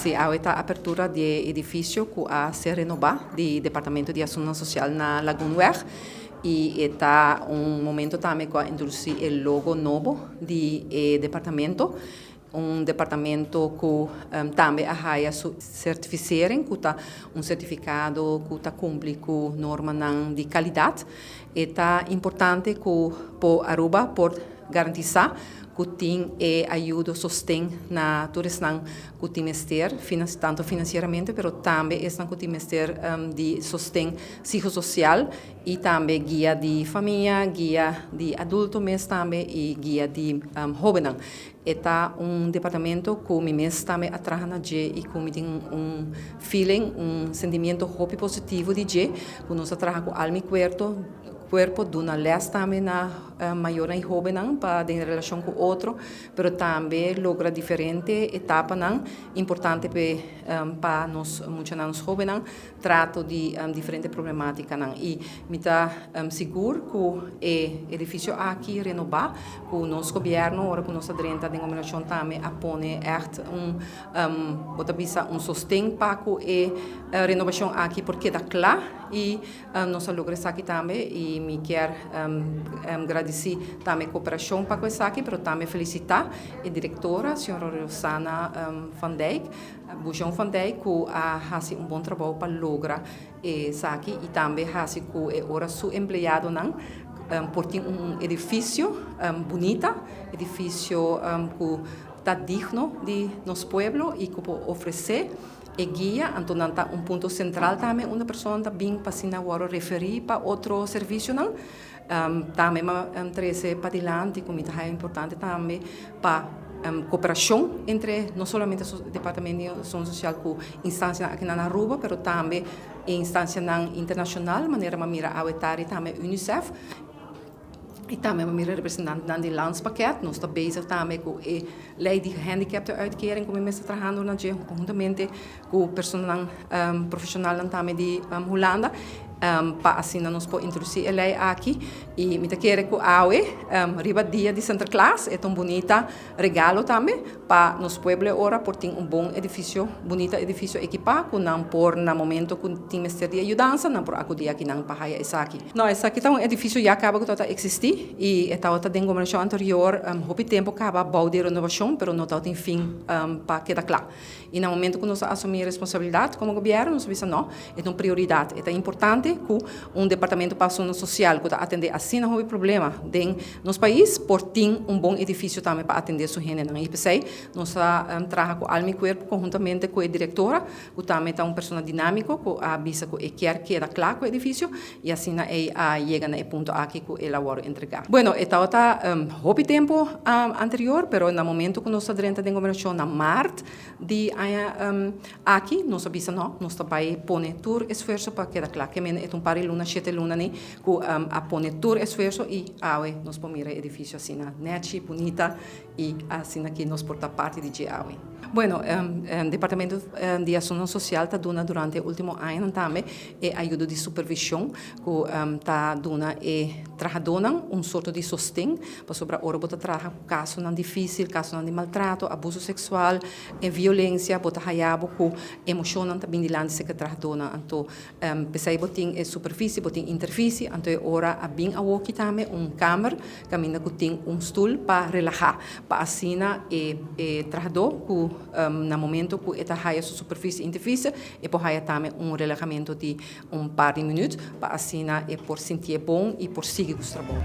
Si, awe ta apertura di e edifisio ku a ser renobá di Departamento di Asuntonan Sosial na Lagunweg i e ta un momento tambe ku a introdusí e logo nobo di e departamento. Un departamento ku tambe a haya su certificering, ku ta un sertifikado ku ta kumpli ku normanan di kalidat. E ta importante ku por Aruba por garantisá ku tin e ayudo, sosten na tur esnan ku tin mester, tanto finansieramente pero tambe esnan ku tin mester di sosten psicososial i tambe guia di famia, guia di adulto mes tambe i guia di hóbennan. E ta un departamento ku mi mes tambe a traha na dje i ku mi tin un feeling, un sentimiento hopi positivo di dje, ku nos a traha ku alma i kuerto, kuerpo, duna lès tambe na mayornan i hóbennan pa den relashon ku otro, pero tambe logra diferente etapanan importante p'e pa nos muchanan, nos hóbennan. Trato di diferente problemátikanan i mi ta sigur ku e edifisio aki renobá ku nos gobièrnu ora ku nos a drenta den gobernashon tambe a pone ègt un bo ta bisa un sosten pa ku e renobashon aki por keda kla i nos a logra esaki tambe i mi kier gradisí tambe koperashon pa ku esaki pero tambe felisitá e direktora señora Rosana van Dijk. Bushon van Dijk ku a hasi un bon trabou pa logra esaki i tambe hasi ku e ora su empleadonan por tin un edifisio bunita, edifisio ku ta digno di nos pueblo i ku por ofresé e guia. Anto nan ta un punto sentral tambe unda personanan ta bin pa asina wòrdu referí pa otro servisionan. Tambe mi a trese padilanti ku mi ta haña importante tambe pa koperashon entre no solamente Departamento di Asuntu Sosial ku instansianan aki na Aruba pero tambe e instansianan internashonal manera mi a mira awe tardi tambe UNICEF i tambe mi a mira representantenan di Landspakket. Nos ta bezig tambe ku e lei di gehandicaptenuitkering ku mi mes ta trahando na dje huntamente ku personanan profeshonalnan tambe di Hulanda pa asina nos por introdusí e lei aki i mi ta kere ku awe riba dia di Sinterklaas e ta un bunita regalo tambe pa nos pueblo e ora por tin un bon edifisio, bunita edifisio ekipá ku nan por na momento ku tin mester di e yudansa nan por akudí akinan pa haya esaki. No, esaki ta un edifisio ya kaba ku tabata eksistí i e tabata den gobernashon anterior hopi tempu kaba bou di renovashon pero no tabatin fin pa keda kla. I na momento ku nos a asumí e responsabilidat komo gobièrnu, nos a bisa no, e ta un prioridat. E ta importante ku un departamento pa asuntu sosial ku ta atendé asina hopi problema den nos pais por tin un bon edifisio tambe pa atendé su hendenan. I p'esei nos a traha ku alma i kuerpo konhuntamente ku e direktora ku tambe ta un persona dinámiko ku a bisa ku e kier keda kla ku e edifisio i asina ei a yega na e punto aki ku el a wòrdu entregá. Bueno, e tabata hopi tempu anterior, pero na momento ku nos a drenta den gobernashon na mart di aña aki, nos a bisa no, nos ta bai pone tur esfuerso pa keda kla. Ke mende e ta un par di luna, shete luna ni, ku a pone tur esfuerso i awe nos por mira e edifisio asina nèchi, bunita i asina ki nos por ta parti di dje awe. Bueno, Departamento di Asuntonan Sosial ta duna durante e ultimo añanan tambe e ayudo di supervision ku ta duna e trahadónan un sorto di sosten pasobra ora bo ta traha ku kasonan difísil, kasonan di maltrato, abuso seksual, e violensia, bo ta haya bo ku emoshonnan ta bin dilanti serka e trahadónan. Anto p'esei bo tin e supervisie, bo tin intervisie, anto e ora a bin awoki tambe un kamer kaminda ku tin un stul pa relahá, pa asina e e trahadó ku na momento ku e ta haya su supervisie intervisie e por haya tambe un relahamentu di un par di minüt pa asina e por sintié bon i por sigui ku su trabou.